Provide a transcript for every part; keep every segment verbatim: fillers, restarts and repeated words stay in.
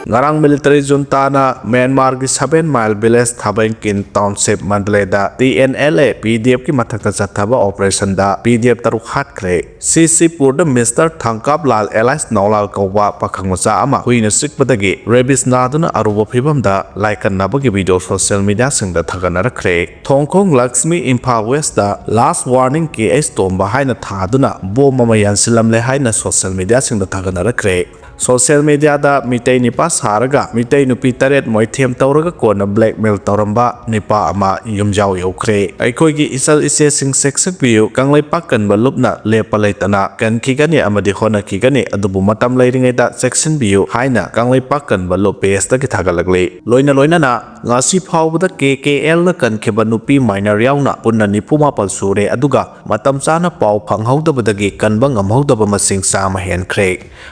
ꯉꯔꯥꯡ military juntaꯅ ꯃ꯭ꯌꯥꯟꯃꯥꯔꯒꯤ seven mile village ꯊꯥꯕꯩꯀꯤꯟ township ꯃꯟꯗꯂꯦꯗ T N L A P D Fꯀꯤ ꯃꯊꯛꯇ ꯆꯠꯊꯕ operationꯗ P D F ꯇꯔꯨꯛ ꯍꯥꯠꯈ꯭ꯔꯦ꯫ ꯁꯤꯁꯤꯄꯨꯔꯗ Mister ꯊꯥꯡꯀꯥꯞ ꯂꯥꯜ alias ꯅꯥꯎꯂꯥꯜ ꯀꯧꯕ ꯄꯥꯈꯪ ꯃꯆꯥ ꯑꯃ ꯍꯨꯏꯅ ꯆꯤꯛꯄꯗꯒꯤ rabies ꯅꯥꯗꯨꯅ ꯑꯔꯨꯕ ꯐꯤꯚꯝꯗ ꯂꯥꯏꯀꯠꯅꯕꯒꯤ video social mediaꯁꯤꯡꯗ ꯊꯥꯒꯠꯅꯔꯛꯈ꯭ꯔꯦ꯫ ꯊꯣꯡꯈꯣꯡ Lakshmi Imphal Westꯇ last warning K H ꯇꯣꯝꯕ ꯍꯥꯏꯅ ꯊꯥꯗꯨꯅ bomb ꯑꯃ ꯌꯥꯟꯁꯤꯜꯂꯝꯂꯦ ꯍꯥꯏꯅ social mediaꯁꯤꯡꯗ ꯊꯥꯒꯠꯅꯔꯛꯈ꯭ꯔꯦ꯫ Social mediaꯗ ꯃꯤꯇꯩ ꯅꯤꯄꯥ ꯁꯥꯔꯒ ꯃꯤꯇꯩ ꯅꯨꯄꯤ ꯇꯔꯦꯠ ꯃꯣꯏꯊꯦꯝ ꯇꯧꯔꯒ ꯀꯣꯟꯅ blackmail ꯇꯧꯔꯝꯕ ꯅꯤꯄꯥ ꯑꯃ ꯌꯨꯝꯖꯥꯎ ꯌꯧꯈ꯭ꯔꯦ꯫ ꯑꯩꯈꯣꯏꯒꯤ ꯏꯆꯜ ꯏꯆꯦꯁꯤꯡ ꯆꯦꯛꯁꯤꯟꯕꯤꯌꯨ, ꯀꯪꯂꯩꯄꯥꯛ ꯀꯟꯕ ꯂꯨꯞꯅ ꯂꯦꯞꯄ ꯂꯩꯇꯅ ꯀꯟꯈꯤꯒꯅꯤ ꯑꯃꯗꯤ ꯍꯣꯠꯅꯈꯤꯒꯅꯤ, ꯑꯗꯨꯕꯨ ꯃꯇꯝ ꯂꯩꯔꯤꯉꯩꯗ ꯆꯦꯛꯁꯤꯟꯕꯤꯌꯨ ꯍꯥꯏꯅ ꯀꯪꯂꯩꯄꯥꯛ ꯀꯟꯕ ꯂꯨꯞ pageꯇꯒꯤ ꯊꯥꯒꯠꯂꯛꯂꯤ꯫ ꯂꯣꯏꯅ ꯂꯣꯏꯅꯅ ꯉꯁꯤ ꯐꯥꯎꯕꯗ K K Lꯅ ꯀꯟꯈꯤꯕ ꯅꯨꯄꯤ minor ꯌꯥꯎꯅ ꯄꯨꯟꯅ ꯅꯤꯐꯨ ꯃꯥꯄꯜ ꯁꯨꯔꯦ, ꯑꯗꯨꯒ ꯃꯇꯝ ꯆꯥꯅ ꯄꯥꯎ ꯐꯪꯍꯧꯗꯕꯗꯒꯤ ꯀꯟꯕ ꯉꯝꯍꯧꯗꯕ ꯃꯁꯤꯡ ꯆꯥꯝꯃ ꯍꯦꯟꯈ꯭ꯔꯦ꯫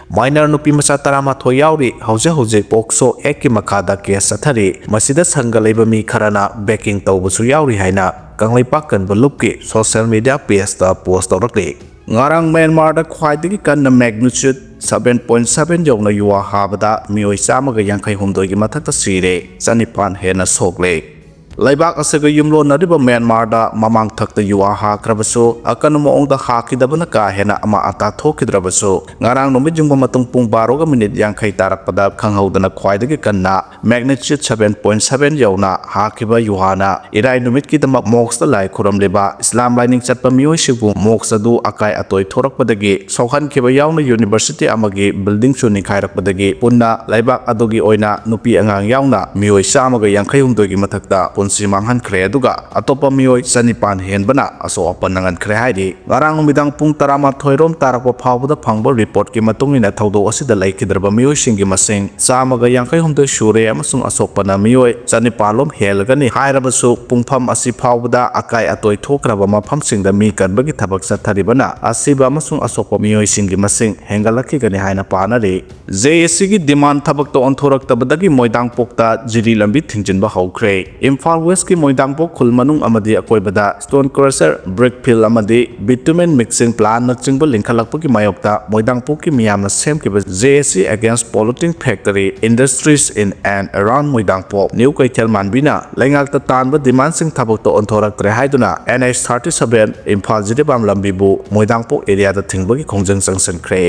Minor ꯅꯨꯄꯤ ꯃꯆꯥ ꯇꯔꯥꯃꯥꯊꯣꯏ ꯌꯥꯎꯔꯤ꯫ ꯍꯧꯖꯤꯛ ꯍꯧꯖꯤꯛ POCSO Actꯀꯤ ꯃꯈꯥꯗ case ꯆꯠꯊꯔꯤ꯫ ꯃꯁꯤꯗ ꯁꯪꯒ ꯂꯩꯕ ꯃꯤ ꯈꯔꯅ backing ꯇꯧꯕꯁꯨ ꯌꯥꯎꯔꯤ ꯍꯥꯏꯅ ꯀꯪꯂꯩꯄꯥꯛ ꯀꯟꯕ ꯂꯨꯞꯀꯤ social media pageꯇ post ꯇꯧꯔꯛꯂꯤ꯫ ꯉꯔꯥꯡ ꯃ꯭ꯌꯥꯟꯃꯥꯔꯗ ꯈ꯭ꯋꯥꯏꯗꯒꯤ ꯀꯟꯅ magnitude seven point seven ꯌꯧꯅ ꯌꯨꯍꯥ ꯍꯥꯕꯗ ꯃꯤꯑꯣꯏ ꯆꯥꯝꯃꯒ ꯌꯥꯡꯈꯩ ꯍꯨꯝꯗꯣꯏꯒꯤ ꯃꯊꯛꯇ ꯁꯤꯔꯦ, ꯆꯅꯤꯄꯥꯟ ꯍꯦꯟꯅ ꯁꯣꯛꯂꯦ꯫ ꯂꯩꯕꯥꯛ ꯑꯁꯤꯒ ꯌꯨꯝꯂꯣꯟꯅꯔꯤꯕ ꯃ꯭ꯌꯥꯟꯃꯥꯔꯗ ꯃꯃꯥꯡꯊꯛꯇ ꯌꯨꯍꯥ ꯍꯥꯈ꯭ꯔꯕꯁꯨ, ꯑꯀꯟꯕ ꯃꯑꯣꯡꯗ ꯍꯥꯈꯤꯗꯕꯅ ꯀꯥ ꯍꯦꯟꯅ ꯑꯃꯥ ꯑꯇꯥ ꯊꯣꯛꯈꯤꯗ꯭ꯔꯕꯁꯨ, ꯉꯔꯥꯡ ꯅꯨꯃꯤꯠ ꯌꯨꯡꯕ ꯃꯇꯨꯡ ꯄꯨꯡ ꯕꯥꯔꯣꯒ ꯃꯤꯅꯤꯠ ꯌꯥꯡꯈꯩ ꯇꯥꯔꯛꯄꯗ ꯈꯪꯍꯧꯗꯅ ꯈ꯭ꯋꯥꯏꯗꯒꯤ ꯀꯟꯅ magnitude seven point seven ꯌꯧꯅ ꯍꯥꯈꯤꯕ ꯌꯨꯍꯥꯅ ꯏꯔꯥꯏ ꯅꯨꯃꯤꯠꯀꯤꯗꯃꯛ mosqueꯇ ꯂꯥꯏ ꯈꯨꯔꯨꯝꯂꯤꯕ ꯏꯁꯂꯥꯝ ꯂꯥꯏꯅꯤꯡ ꯆꯠꯄ ꯃꯤꯑꯣꯏꯁꯤꯡꯕꯨ mosque ꯑꯗꯨ ꯑꯀꯥꯏ ꯑꯇꯣꯏ ꯊꯣꯔꯛꯄꯗꯒꯤ ꯁꯣꯛꯍꯟꯈꯤꯕ ꯌꯥꯎꯅ university ꯑꯃꯒꯤ buildingꯁꯨ ꯅꯤꯡꯈꯥꯏꯔꯛꯄꯗꯒꯤ ꯄꯨꯟꯅ ꯂꯩꯕꯥꯛ ꯑꯗꯨꯒꯤ ꯑꯣꯏꯅ ꯅꯨꯄꯤ ꯑꯉꯥꯡ ꯌꯥꯎꯅ ꯃꯤꯑꯣꯏ ꯆꯥꯝꯃꯒ ꯌꯥꯡꯈꯩ ꯍꯨꯝꯗꯣꯏꯒꯤ ꯃꯊꯛꯇ ꯄꯨꯟꯁꯤ ꯃꯥꯡꯍꯟꯈ꯭ꯔꯦ, ꯑꯗꯨꯒ ꯑꯇꯣꯞꯄ ꯃꯤꯑꯣꯏ ꯆꯅꯤꯄꯥꯟ ꯍꯦꯟꯕꯅ ꯑꯁꯣꯛ ꯑꯄꯟ ꯅꯪꯍꯟꯈ꯭ꯔꯦ ꯍꯥꯏꯔꯤ꯫ ꯉꯔꯥꯡ ꯅꯨꯃꯤꯗꯥꯡ ꯄꯨꯡ ꯇꯔꯥꯃꯥꯊꯣꯏ ꯔꯣꯝ ꯇꯥꯔꯛꯄ ꯐꯥꯎꯕꯗ ꯐꯪꯕ reportꯀꯤ ꯃꯇꯨꯡ ꯏꯟꯅ ꯊꯧꯗꯣꯛ ꯑꯁꯤꯗ ꯂꯩꯈꯤꯗ꯭ꯔꯕ ꯃꯤꯑꯣꯏꯁꯤꯡꯒꯤ ꯃꯁꯤꯡ ꯆꯥꯝꯃꯒ ꯌꯥꯡꯈꯩ ꯍꯨꯝꯗꯣꯏ ꯁꯨꯔꯦ ꯑꯃꯁꯨꯡ ꯑꯁꯣꯛꯄꯅ ꯃꯤꯑꯣꯏ ꯆꯅꯤꯄꯥꯟ ꯂꯣꯝ ꯍꯦꯜꯂꯒꯅꯤ꯫ ꯍꯥꯏꯔꯕꯁꯨ ꯄꯨꯡꯐꯝ ꯑꯁꯤ ꯐꯥꯎꯕꯗ ꯑꯀꯥꯏ ꯑꯇꯣꯏ ꯊꯣꯛꯈ꯭ꯔꯕ ꯃꯐꯝꯁꯤꯡꯗ ꯃꯤ ꯀꯟꯕꯒꯤ ꯊꯕꯛ ꯆꯠꯊꯔꯤꯕꯅ ꯑꯁꯤꯕ ꯑꯃꯁꯨꯡ ꯑꯁꯣꯛꯄ ꯃꯤꯑꯣꯏꯁꯤꯡꯒꯤ ꯃꯁꯤꯡ ꯍꯦꯟꯒꯠꯂꯛꯈꯤꯒꯅꯤ ꯍꯥꯏꯅ ꯄꯥꯅꯔꯤ꯫ JACꯒꯤ demand ꯊꯕꯛꯇ ꯑꯣꯟꯊꯣꯔꯛꯇꯕꯗꯒꯤ ꯃꯣꯏꯗꯥꯡꯄꯣꯛꯇ ꯖꯤꯔꯤ ꯂꯝꯕꯤ ꯊꯤꯡꯖꯤꯟꯕ ꯍꯧꯈ꯭ꯔꯦ꯫ ꯏꯝꯐꯥꯜ ꯏꯝꯐꯥꯜ ꯋꯦꯁꯀꯤ ꯃꯣꯏꯗꯥꯡꯄꯣꯛ ꯈꯨꯜ ꯃꯅꯨꯡ ꯑꯃꯗꯤ ꯑꯀꯣꯏꯕꯗ stone crusher, brick fill ꯑꯃꯗꯤ bitumen mixing plantꯅꯆꯤꯡꯕ ꯂꯤꯡꯈꯠꯂꯛꯄꯒꯤ ꯃꯥꯌꯣꯛꯇ ꯃꯣꯏꯗꯥꯡꯄꯣꯛꯀꯤ ꯃꯤꯌꯥꯝꯅ ꯁꯦꯝꯈꯤꯕ J A C against polluting factory industries in and around ꯃꯣꯏꯗꯥꯡꯄꯣꯛ, ꯅ꯭ꯌꯨ ꯀꯩꯊꯦꯜ ꯃꯥꯟꯕꯤꯅ ꯂꯩꯉꯥꯛꯇ ꯇꯥꯟꯕ demandꯁꯤꯡ ꯊꯕꯛꯇ ꯑꯣꯟꯊꯣꯔꯛꯇ꯭ꯔꯦ ꯍꯥꯏꯗꯨꯅ N H thirty seven Imphal Jiribam ꯂꯝꯕꯤꯕꯨ ꯃꯣꯏꯗꯥꯡꯄꯣꯛ areaꯗ ꯊꯤꯡꯕꯒꯤ ꯈꯣꯡꯖꯪ ꯆꯪꯁꯤꯟꯈ꯭ꯔꯦ꯫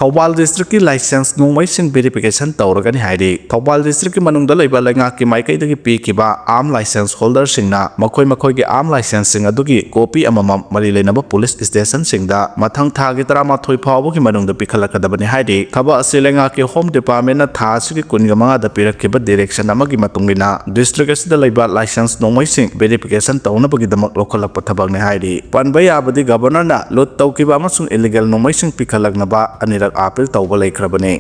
ꯊꯧꯕꯥꯜ districtꯀꯤ license ꯅꯣꯡꯃꯩꯁꯤꯡ verification ꯇꯧꯔꯒꯅꯤ ꯍꯥꯏꯔꯤ꯫ ꯊꯧꯕꯥꯜ districtꯀꯤ ꯃꯅꯨꯡꯗ ꯂꯩꯕ ꯂꯩꯉꯥꯛꯀꯤ ꯃꯥꯏꯀꯩꯗꯒꯤ ꯄꯤꯈꯤꯕ arm license holderꯁꯤꯡꯅ ꯃꯈꯣꯏ ꯃꯈꯣꯏꯒꯤ arm licenseꯁꯤꯡ ꯑꯗꯨꯒꯤ copy ꯑꯃꯃꯝ ꯃꯔꯤ ꯂꯩꯅꯕ police stationꯁꯤꯡꯗ ꯃꯊꯪ ꯊꯥꯒꯤ ꯇꯔꯥꯃꯥꯊꯣꯏ ꯐꯥꯎꯕꯒꯤ ꯃꯅꯨꯡꯗ ꯄꯤꯈꯠꯂꯛꯀꯗꯕꯅꯤ ꯍꯥꯏꯔꯤ꯫ ꯊꯕꯛ ꯑꯁꯤ ꯂꯩꯉꯥꯛꯀꯤ Home Departmentꯅ ꯊꯥ ꯑꯁꯤꯒꯤ ꯀꯨꯟꯒ ꯃꯉꯥꯗ ꯄꯤꯔꯛꯈꯤꯕ direction ꯑꯃꯒꯤ ꯃꯇꯨꯡ ꯏꯟꯅ district ꯑꯁꯤꯗ ꯂꯩꯕ license ꯅꯣꯡꯃꯩꯁꯤꯡ verification ꯇꯧꯅꯕꯒꯤꯗꯃꯛ ꯂꯧꯈꯠꯂꯛꯄ ꯊꯕꯛꯅꯤ ꯍꯥꯏꯔꯤ꯫ ꯄꯟꯕ ꯌꯥꯕꯗꯤ Governorꯅ loot ꯇꯧꯈꯤꯕ ꯑꯃꯁꯨꯡ illegal ꯅꯣꯡꯃꯩꯁꯤꯡ ꯄꯤꯈꯠꯂꯛꯅꯕ ꯑꯅꯤꯔꯛ appeal ꯇꯧꯕ ꯂꯩꯈ꯭ꯔꯕꯅꯤ꯫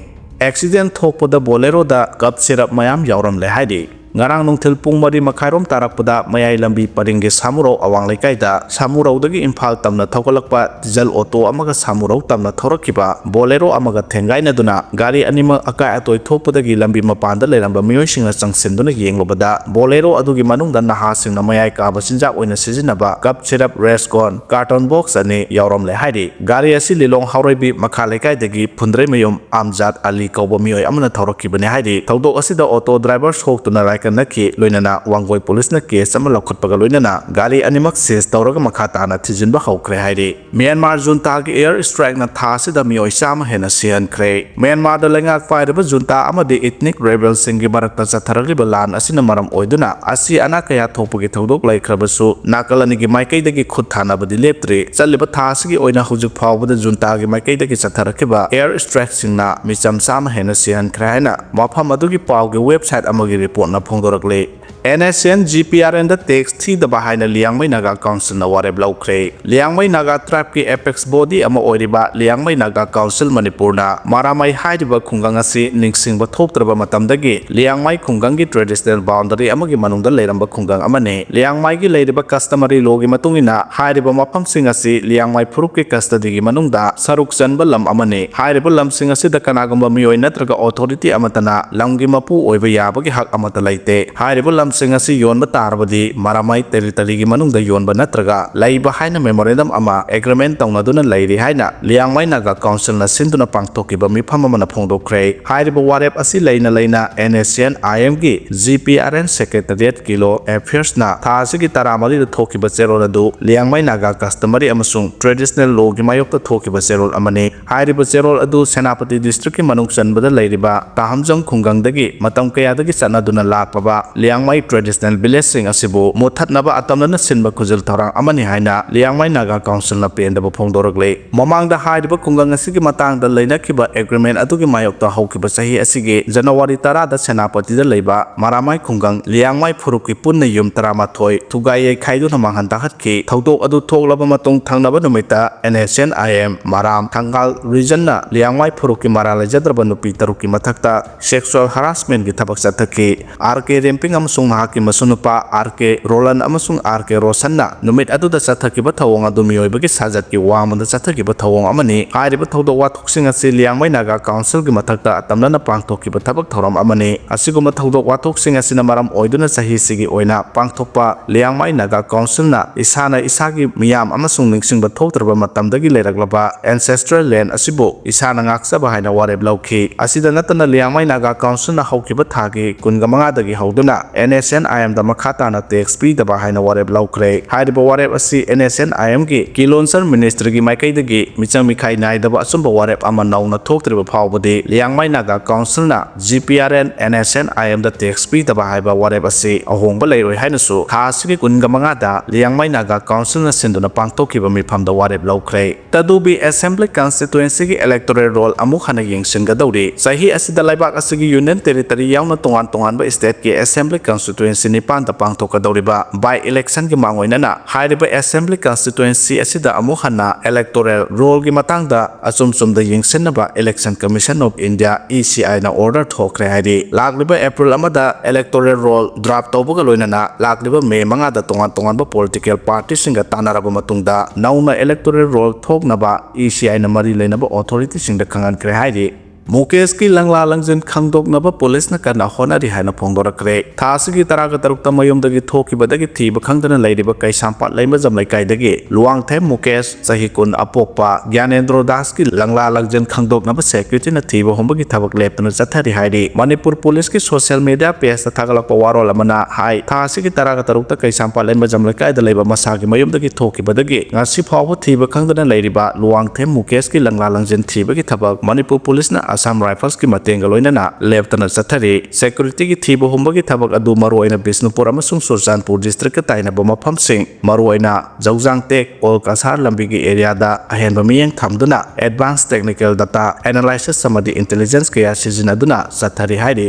Accident ꯊꯣꯛꯄꯗ Boleroꯗ cough syrup ꯃꯌꯥꯝ ꯌꯥꯎꯔꯝꯂꯦ ꯍꯥꯏꯔꯤ꯫ ꯉꯔꯥꯡ ꯅꯨꯡꯊꯤꯜ ꯄꯨꯡ ꯃꯔꯤ ꯃꯈꯥꯏꯔꯣꯝ ꯇꯥꯔꯛꯄꯗ ꯃꯌꯥꯏ ꯂꯝꯕꯤ ꯄꯔꯤꯡꯒꯤ ꯁꯥꯃꯨꯔꯧ ꯑꯋꯥꯡ ꯂꯩꯀꯥꯏꯗ ꯁꯥꯃꯨꯔꯧꯗꯒꯤ ꯏꯝꯐꯥꯜ ꯇꯝꯅ ꯊꯧꯒꯠꯂꯛꯄ diesel auto ꯑꯃꯒ ꯁꯥꯃꯨꯔꯧ ꯇꯝꯅ ꯊꯧꯔꯛꯈꯤꯕ Bolero ꯑꯃꯒ ꯊꯦꯡꯒꯥꯏꯅꯗꯨꯅ ꯒꯥꯔꯤ ꯑꯅꯤꯃꯛ ꯑꯀꯥꯏ ꯑꯇꯣꯏ ꯊꯣꯛꯄꯗꯒꯤ ꯂꯝꯕꯤ ꯃꯄꯥꯟꯗ ꯂꯩꯔꯝꯕ ꯃꯤꯑꯣꯏꯁꯤꯡꯅ ꯆꯪꯁꯤꯟꯗꯨꯅ ꯌꯦꯡꯂꯨꯕꯗ Bolero ꯑꯗꯨꯒꯤ ꯃꯅꯨꯡꯗ ꯅꯍꯥꯁꯤꯡꯅ ꯃꯌꯥꯏ ꯀꯥꯕ ꯆꯤꯟꯖꯥꯛ ꯑꯣꯏꯅ ꯁꯤꯖꯤꯟꯅꯕ cough syrup, Rescon, carton box ꯑꯅꯤ ꯌꯥꯎꯔꯝꯂꯦ ꯍꯥꯏꯔꯤ꯫ ꯒꯥꯔꯤ ꯑꯁꯤ ꯂꯤꯂꯣꯡ ꯍꯥꯎꯔꯩꯕꯤ ꯃꯈꯥ ꯂꯩꯀꯥꯏꯗꯒꯤ ꯐꯨꯟꯗ꯭ꯔꯩꯃꯌꯨꯝ ꯑꯝꯖꯥꯗ ꯑꯂꯤ ꯀꯧꯕ ꯃꯤꯑꯣꯏ ꯑꯃꯅ ꯊꯧꯔꯛꯈꯤꯕꯅꯤ ꯍꯥꯏꯔꯤ꯫ ꯊꯧꯗꯣꯛ ꯑꯁꯤꯗ auto driver ꯁꯣꯛꯇꯨꯅ ꯂꯥꯏꯀꯠꯅꯈꯤ, ꯂꯣꯏꯅꯅ ꯋꯥꯡꯒꯣꯏ policeꯅ case ꯑꯃ ꯂꯧꯈꯠꯄꯒ ꯂꯣꯏꯅꯅ ꯒꯥꯔꯤ ꯑꯅꯤꯃꯛ seize ꯇꯧꯔꯒ ꯃꯈꯥ ꯇꯥꯅ ꯊꯤꯖꯤꯟꯕ ꯍꯧꯈ꯭ꯔꯦ ꯍꯥꯏꯔꯤ꯫ ꯃ꯭ꯌꯥꯟꯃꯥꯔ juntaꯒꯤ air strikeꯅ ꯊꯥ ꯑꯁꯤꯗ ꯃꯤꯑꯣꯏ ꯆꯥꯝꯃ ꯍꯦꯟꯅ ꯁꯤꯍꯟꯈ꯭ꯔꯦ꯫ ꯃ꯭ꯌꯥꯟꯃꯥꯔꯗ ꯂꯩꯉꯥꯛ ꯄꯥꯏꯔꯤꯕ junta ꯑꯃꯗꯤ ethnic rebelꯁꯤꯡꯒꯤ ꯃꯔꯛꯇ ꯆꯠꯊꯔꯛꯂꯤꯕ ꯂꯥꯟ ꯑꯁꯤꯅ ꯃꯔꯝ ꯑꯣꯏꯗꯨꯅ ꯑꯁꯤ ꯑꯅꯥ ꯀꯌꯥ ꯊꯣꯛꯄꯒꯤ ꯊꯧꯗꯣꯛ ꯂꯩꯈ꯭ꯔꯕꯁꯨ, ꯅꯥꯀꯜ ꯑꯅꯤꯒꯤ ꯃꯥꯏꯀꯩꯗꯒꯤ ꯈꯨꯠ ꯊꯥꯅꯕꯗꯤ ꯂꯦꯞꯇ꯭ꯔꯤ꯫ ꯆꯠꯂꯤꯕ ꯊꯥ ꯑꯁꯤꯒꯤ ꯑꯣꯏꯅ ꯍꯧꯖꯤꯛ ꯐꯥꯎꯕꯗ juntaꯒꯤ ꯃꯥꯏꯀꯩꯗꯒꯤ ꯆꯠꯊꯔꯛꯈꯤꯕ air strikeꯁꯤꯡꯅ ꯃꯤꯆꯝ ꯆꯥꯝꯃ ꯍꯦꯟꯅ ꯁꯤꯍꯟꯈ꯭ꯔꯦ ꯍꯥꯏꯅ ꯃꯐꯝ ꯑꯗꯨꯒꯤ ꯄꯥꯎꯒꯤ website ꯑꯃꯒꯤ reportꯅ ꯐꯣꯡꯗꯣꯔꯛꯂꯤ꯫ N S N G P R Nꯗ tax ꯊꯤꯗꯕ ꯍꯥꯏꯅ ꯂꯤꯌꯥꯡꯃꯩ ꯅꯥꯒꯥ councilꯅ ꯋꯥꯔꯦꯞ ꯂꯧꯈ꯭ꯔꯦ꯫ ꯂꯤꯌꯥꯡꯃꯩ ꯅꯥꯒꯥ tribeꯀꯤ apex body ꯑꯃ ꯑꯣꯏꯔꯤꯕ ꯂꯤꯌꯥꯡꯃꯩ ꯅꯥꯒꯥ council ꯃꯅꯤꯄꯨꯔꯅ ꯃꯔꯥꯃꯥꯏ ꯍꯥꯏꯔꯤꯕ ꯈꯨꯡꯒꯪ ꯑꯁꯤ ꯅꯤꯡꯁꯤꯡꯕ ꯊꯣꯛꯇ꯭ꯔꯕ ꯃꯇꯝꯗꯒꯤ ꯂꯤꯌꯥꯡꯃꯩ ꯈꯨꯡꯒꯪꯒꯤ traditional boundary ꯑꯃꯒꯤ ꯃꯅꯨꯡꯗ ꯂꯩꯔꯝꯕ ꯈꯨꯡꯒꯪ ꯑꯃꯅꯤ꯫ ꯂꯤꯌꯥꯡꯃꯩꯒꯤ ꯂꯩꯔꯤꯕ customary lawꯒꯤ ꯃꯇꯨꯡ ꯏꯟꯅ ꯍꯥꯏꯔꯤꯕ ꯃꯐꯝꯁꯤꯡ ꯑꯁꯤ ꯂꯤꯌꯥꯡꯃꯩ ꯐꯨꯔꯨꯞꯀꯤ custodyꯒꯤ ꯃꯅꯨꯡꯗ ꯁꯔꯨꯛ ꯆꯟꯕ ꯂꯝ ꯑꯃꯅꯤ꯫ ꯍꯥꯏꯔꯤꯕ ꯂꯝꯁꯤꯡ ꯑꯁꯤꯗ ꯀꯅꯥꯒꯨꯝꯕ ꯃꯤꯑꯣꯏ ꯅꯠꯇ꯭ꯔꯒ authority ꯑꯃꯠꯇꯅ ꯂꯝꯒꯤ ꯃꯄꯨ ꯑꯣꯏꯕ ꯌꯥꯕꯒꯤ ꯍꯛ ꯑꯃꯠꯇ ꯂꯩꯇꯦ꯫ ꯍꯥꯏꯔꯤꯕ ꯂꯝ ꯁꯤꯡ ꯑꯁꯤ ꯌꯣꯟꯕ ꯇꯥꯔꯕꯗꯤ ꯃꯔꯥꯃꯥꯏ ꯇꯦꯔꯤꯇꯔꯤꯒꯤ ꯃꯅꯨꯡꯗ ꯌꯣꯟꯕ ꯅꯠꯇ꯭ꯔꯒ ꯂꯩꯕ ꯍꯥꯏꯅ memorandum ꯑꯃ agreement ꯇꯧꯅꯗꯨꯅ ꯂꯩꯔꯤ ꯍꯥꯏꯅ ꯂꯤꯌꯥꯡꯃꯩ ꯅꯥꯒꯥ ꯀꯥꯎꯟꯁꯤꯜꯅ ꯁꯤꯟꯗꯨꯅ ꯄꯥꯡꯊꯣꯛꯈꯤꯕ ꯃꯤꯐꯝ ꯑꯃꯅ ꯐꯣꯡꯗꯣꯛꯈ꯭ꯔꯦ꯫ ꯍꯥꯏꯔꯤꯕ ꯋꯥꯔꯦꯞ ꯑꯁꯤ ꯂꯩꯅ ꯂꯩꯅ NSCN-IM ꯒꯤ GPRN Secretariat ꯀꯤꯂꯣ ꯑꯦꯐꯤꯌꯔꯁꯅ ꯊꯥ ꯑꯁꯤꯒꯤ ꯇꯔꯥꯃꯔꯤꯗ ꯊꯣꯛꯈꯤꯕ ꯆꯦꯔꯣꯜ ꯑꯗꯨ ꯂꯤꯌꯥꯡꯃꯩ ꯅꯥꯒꯥ customary ꯑꯃꯁꯨꯡ traditional law ꯒꯤ ꯃꯥꯌꯣꯛꯇ ꯊꯣꯛꯈꯤꯕ ꯆꯦꯔꯣꯜ ꯑꯃꯅꯤ꯫ ꯍꯥꯏꯔꯤꯕ ꯆꯦꯔꯣꯜ ꯑꯗꯨ ꯁꯦꯅꯥꯄꯇꯤ district ꯀꯤ ꯃꯅꯨꯡ ꯆꯟꯕꯗ ꯂꯩꯔꯤꯕ ꯇꯥꯍꯝꯖꯪ ꯈꯨꯡꯒꯪꯗꯒꯤ ꯃꯇꯝ ꯀꯌꯥꯗꯒꯤ ꯆꯠꯅꯗꯨꯅ ꯂꯥꯛꯄꯕ ꯂꯤꯌꯥꯡꯃꯩ traditional village ꯁꯤꯡ ꯑꯁꯤꯕꯨ ꯃꯨꯠꯊꯠꯅꯕ ꯑꯇꯝꯅꯅ ꯁꯤꯟꯕ ꯈꯨꯖꯤꯜ ꯊꯧꯔꯥꯡ ꯑꯃꯅꯤ ꯍꯥꯏꯅ ꯂꯤꯌꯥꯡꯃꯩ ꯅꯥꯒꯥ ꯀꯥꯎꯟꯁꯤꯜꯅ ꯄꯦꯟꯗꯕ ꯐꯣꯡꯗꯣꯔꯛꯂꯤ꯫ ꯃꯃꯥꯡꯗ ꯍꯥꯏꯔꯤꯕ ꯈꯨꯡꯒꯪ ꯑꯁꯤꯒꯤ ꯃꯇꯥꯡꯗ ꯂꯩꯅꯈꯤꯕ agreement ꯑꯗꯨꯒꯤ ꯃꯥꯌꯣꯛꯇ ꯍꯧꯈꯤꯕ ꯆꯍꯤ ꯑꯁꯤꯒꯤ ꯖꯅꯋꯥꯔꯤ ꯇꯔꯥꯗ ꯁꯦꯅꯥꯄꯇꯤꯗ ꯂꯩꯕ ꯃꯔꯥꯃꯥꯏ ꯈꯨꯡꯒꯪ ꯂꯤꯌꯥꯡꯃꯥꯏ ꯐꯨꯔꯨꯞꯀꯤ ꯄꯨꯟꯅ ꯌꯨꯝ ꯇꯔꯥꯃꯥꯊꯣꯏ ꯊꯨꯒꯥꯏ ꯌꯩꯈꯥꯏꯗꯨꯅ ꯃꯥꯡꯍꯟ ꯇꯥꯛꯍꯠꯈꯤ꯫ ꯊꯧꯗꯣꯛ ꯑꯗꯨ ꯊꯣꯛꯂꯕ ꯃꯇꯨꯡ ꯊꯪꯅꯕ ꯅꯨꯃꯤꯠꯇ NSCN-IM ꯃꯔꯥꯝ ꯊꯪꯒꯥꯜ region ꯅ ꯂꯤꯌꯥꯡꯃꯥꯏ ꯐꯨꯔꯨꯞꯀꯤ ꯃꯔꯥꯜ ꯂꯩꯖꯗ꯭ꯔꯕ ꯅꯨꯄꯤ ꯇꯔꯨꯛꯀꯤ ꯃꯊꯛꯇ sexual harassment ꯀꯤ ꯊꯕꯛ ꯆꯠꯊꯈꯤ꯫ ꯑꯥꯔ ꯀꯦ ꯔꯦꯝꯄꯤꯡ ꯑꯃꯁꯨꯡ ꯃꯍꯥꯛꯀꯤ ꯃꯁꯨꯅꯨꯄꯥ ꯑꯥꯔ ꯀꯦ ꯔꯣꯂꯟ ꯑꯃꯁꯨꯡ ꯑꯥꯔ ꯀꯦ ꯔꯣꯁꯟꯅ ꯅꯨꯃꯤꯠ ꯑꯗꯨꯗ ꯆꯠꯊꯈꯤꯕ ꯊꯧꯑꯣꯡ ꯑꯗꯨ ꯃꯤꯑꯣꯏꯕꯒꯤ ꯁꯥꯖꯠꯀꯤ ꯋꯥꯡꯃꯗ ꯆꯠꯊꯈꯤꯕ ꯊꯧꯑꯣꯡ ꯑꯃꯅꯤ꯫ ꯍꯥꯏꯔꯤꯕ ꯊꯧꯗꯣꯛ ꯋꯥꯊꯣꯛꯁꯤꯡ ꯑꯁꯤ ꯂꯤꯌꯥꯡꯃꯩ ꯅꯥꯒꯥ ꯀꯥꯎꯟꯁꯤꯜꯒꯤ ꯃꯊꯛꯇ ꯑꯇꯝꯅꯅ ꯄꯥꯡꯊꯣꯛꯈꯤꯕ ꯊꯕꯛ ꯊꯧꯔꯝ ꯑꯃꯅꯤ꯫ ꯑꯁꯤꯒꯨꯝꯕ ꯊꯧꯗꯣꯛ ꯋꯥꯊꯣꯛꯁꯤꯡ ꯑꯁꯤꯅ ꯃꯔꯝ ꯑꯣꯏꯗꯨꯅ ꯆꯍꯤꯁꯤꯒꯤ ꯑꯣꯏꯅ ꯄꯥꯡꯊꯣꯛꯄ ꯂꯤꯌꯥꯡꯃꯩ ꯅꯥꯒꯥ ꯀꯥꯎꯟꯁꯤꯜꯅ ꯏꯁꯥꯅ ꯏꯁꯥꯒꯤ ꯃꯤꯌꯥꯝ ꯑꯃꯁꯨꯡ ꯅꯤꯡꯁꯤꯡꯕ ꯊꯣꯛꯇ꯭ꯔꯕ ꯃꯇꯝꯗꯒꯤ ꯂꯩꯔꯛꯂꯕ ancestral land ꯑꯁꯤꯕꯨ ꯏꯁꯥꯅ ꯉꯥꯛꯆꯕ ꯍꯥꯏꯅ ꯋꯥꯔꯦꯞ ꯂꯧꯈꯤ꯫ ꯑꯁꯤꯗ ꯅꯠꯇꯅ ꯂꯤꯌꯥꯡꯃꯩ ꯅꯥꯒꯥ ꯀꯥꯎꯟꯁꯤꯜꯅ ꯍꯧꯈꯤꯕ ꯊꯥꯒꯤ ꯀꯨꯟꯃꯉꯥꯗꯒꯤ ꯍꯧꯗꯨꯅ NSCN-IM ꯗ ꯃꯈꯥ ꯇꯥꯅ tax ꯄꯤꯗꯕ ꯍꯥꯏꯅ ꯋꯥꯔꯦꯞ ꯂꯧꯈ꯭ꯔꯦ꯫ ꯍꯥꯏꯔꯤꯕ ꯋꯥꯔꯦꯞ ꯑꯁꯤ NSCN-IM ꯒꯤ ꯀꯤꯂꯣꯟꯁꯔ ministry ꯒꯤ ꯃꯥꯏꯀꯩꯗꯒꯤ ꯃꯤꯆꯪ ꯃꯤꯈꯥꯏ ꯅꯥꯏꯗꯕ ꯑꯆꯨꯝꯕ ꯋꯥꯔꯦꯞ ꯑꯃ ꯅꯧꯅ ꯊꯣꯛꯇ꯭ꯔꯤꯕ ꯐꯥꯎꯕꯗꯤ ꯂꯤꯌꯥꯡꯃꯩ ꯅꯥꯒꯥ ꯀꯥꯎꯟꯁꯤꯜꯅ GPRN NSCN-IM ꯗ tax ꯄꯤꯗꯕ ꯍꯥꯏꯕ ꯋꯥꯔꯦꯞ ꯑꯁꯤ ꯑꯍꯣꯡꯕ ꯂꯩꯔꯣꯏ ꯍꯥꯏꯅꯁꯨ ꯊꯥ ꯑꯁꯤꯒꯤ ꯀꯨꯟꯃꯉꯥꯗ ꯂꯤꯌꯥꯡꯃꯩ ꯅꯥꯒꯥ ꯀꯥꯎꯟꯁꯤꯜꯅ ꯁꯤꯟꯗꯨꯅ ꯄꯥꯡꯊꯣꯛꯈꯤꯕ ꯃꯤꯐꯝꯗ ꯋꯥꯔꯦꯞ ꯂꯧꯈ꯭ꯔꯦ꯫ ꯇꯗꯨꯕꯤ Assembly Constituency ꯒꯤ electoral roll ꯑꯃꯨꯛ ꯍꯟꯅ ꯌꯦꯡꯁꯤꯟꯒꯗꯧꯔꯤ꯫ ꯆꯍꯤ ꯑꯁꯤꯗ ꯂꯩꯕꯥꯛ ꯑꯁꯤꯒꯤ Union Territory ꯌꯥꯎꯅ ꯇꯣꯉꯥꯟ ꯇꯣꯉꯥꯟꯕ state ꯀꯤ Assembly Constituency ꯅꯤꯄꯥꯟꯗ ꯄꯥꯡꯊꯣꯛꯀꯗꯧꯔꯤꯕ by election ꯒꯤ ꯃꯥꯡꯑꯣꯏꯅꯅ ꯍꯥꯏꯔꯤꯕ Assembly Constituency ꯑꯁꯤꯗ ꯑꯃꯨꯛ ꯍꯟꯅ electoral roll ꯒꯤ ꯃꯇꯥꯡꯗ ꯑꯆꯨꯝ ꯆꯨꯝꯗ ꯌꯦꯡꯁꯤꯟꯅꯕ Election Commission of India, ECI ꯅ order ꯊꯣꯛꯈ꯭ꯔꯦ ꯍꯥꯏꯔꯤ꯫ ꯂꯥꯛꯂꯤꯕ April ꯑꯃꯗ electoral roll draft ꯇꯧꯕꯒ ꯂꯣꯏꯅꯅ ꯂꯥꯛꯂꯤꯕ May ꯃꯉꯥꯗ ꯇꯣꯉꯥꯟ ꯇꯣꯉꯥꯟꯕ political party ꯁꯤꯡꯒ ꯇꯥꯟꯅꯔꯕ ꯃꯇꯨꯡꯗ ꯅꯧꯅ electoral roll ꯊꯣꯛꯅꯕ ECI ꯅ ꯃꯔꯤ ꯂꯩꯅꯕ authority ꯁꯤꯡꯗ ꯈꯪꯍꯟꯈ꯭ꯔꯦ ꯍꯥꯏꯔꯤ꯫ ꯃꯨꯀꯦꯁꯀꯤ ꯂꯪꯂꯥ ꯂꯪꯖꯤꯟ ꯈꯪꯗꯣꯛꯅꯕ ꯄꯨꯂꯤꯁꯅ ꯀꯟꯅ ꯍꯣꯠꯅꯔꯤ ꯍꯥꯏꯅ ꯐꯣꯡꯗꯣꯔꯛꯈ꯭ꯔꯦ꯫ ꯊꯥ ꯑꯁꯤꯒꯤ ꯇꯔꯥꯒ ꯇꯔꯨꯛꯇ ꯃꯌꯨꯝꯗꯒꯤ ꯊꯣꯛꯈꯤꯕꯗꯒꯤ ꯊꯤꯕ ꯈꯪꯗꯅ ꯂꯩꯔꯤꯕ ꯀꯩꯁꯥꯝꯄꯥꯠ ꯂꯩꯃꯖꯝ ꯂꯩꯀꯥꯏꯗꯒꯤ ꯂꯨꯋꯥꯡꯊꯦꯝ ꯃꯨꯀꯦꯁ, ꯆꯍꯤ ꯀꯨꯟ, ꯑꯄꯣꯛꯄ ꯒ꯭ꯌꯥꯅꯦꯟꯗ꯭ꯔꯣ ꯗꯥꯁꯀꯤ ꯂꯪꯂꯥ ꯂꯪꯖꯤꯟ ꯈꯪꯗꯣꯛꯅꯕ ꯁꯦꯀ꯭ꯌꯨꯔꯤꯇꯤꯅ ꯊꯤꯕ ꯍꯨꯝꯕꯒꯤ ꯊꯕꯛ ꯂꯦꯞꯇꯅ ꯆꯠꯊꯔꯤ ꯍꯥꯏꯔꯤ꯫ ꯃꯅꯤꯄꯨꯔ ꯄꯨꯂꯤꯁꯀꯤ ꯁꯣꯁꯤꯌꯦꯜ ꯃꯤꯗꯤꯌꯥ ꯄꯦꯖꯇ ꯊꯥꯒꯠꯂꯛꯄ ꯋꯥꯔꯣꯜ ꯑꯃꯅ ꯍꯥꯏ, ꯊꯥ ꯑꯁꯤꯒꯤ ꯇꯔꯥꯒ ꯇꯔꯨꯛꯇ ꯀꯩꯁꯥꯝꯄꯥꯠ ꯂꯩꯃꯖꯝ ꯂꯩꯀꯥꯏꯗ ꯂꯩꯕ ꯃꯁꯥꯒꯤ ꯃꯌꯨꯝꯗꯒꯤ ꯊꯣꯛꯈꯤꯕꯗꯒꯤ ꯉꯁꯤ ꯐꯥꯎꯕ ꯊꯤꯕ ꯈꯪꯗꯅ ꯂꯩꯔꯤꯕ ꯂꯨꯋꯥꯡꯊꯦꯝ ꯃꯨꯀꯦꯁꯀꯤ ꯂꯪꯂꯥ ꯂꯪꯖꯤꯟ ꯊꯤꯕꯒꯤ ꯊꯕꯛ ꯃꯅꯤꯄꯨꯔ ꯄꯨꯂꯤꯁꯅ ꯑꯁꯥꯝ ꯔꯥꯏꯐꯜꯁꯀꯤ ꯃꯇꯦꯡꯒ ꯂꯣꯏꯅꯅ ꯂꯦꯞꯇꯅ ꯆꯠꯊꯔꯤ꯫ ꯁꯦꯀ꯭ꯌꯨꯔꯤꯇꯤꯒꯤ ꯊꯤꯕ ꯍꯨꯝꯕꯒꯤ ꯊꯕꯛ ꯑꯗꯨ ꯃꯔꯨꯑꯣꯏꯅ ꯕꯤꯁꯅꯨꯄꯨꯔ ꯑꯃꯁꯨꯡ ꯆꯨꯔꯆꯥꯟꯄꯨꯔ ꯗꯤꯁꯇ꯭ꯔꯤꯛꯀ ꯇꯥꯏꯅꯕ ꯃꯐꯝꯁꯤꯡ, ꯃꯔꯨꯑꯣꯏꯅ ꯖꯧꯖꯥꯡꯇꯦꯛ, ꯑꯣꯜ ꯀꯁꯥꯔ ꯂꯝꯕꯤꯒꯤ ꯑꯦꯔꯤꯌꯥꯗ ꯑꯍꯦꯟꯕ ꯃꯤꯠꯌꯦꯡ ꯊꯝꯗꯨꯅ advance technical data analysis ꯑꯃꯗꯤ intelligence ꯀꯌꯥ ꯁꯤꯖꯤꯟꯅꯗꯨꯅ ꯆꯠꯊꯔꯤ ꯍꯥꯏꯔꯤ꯫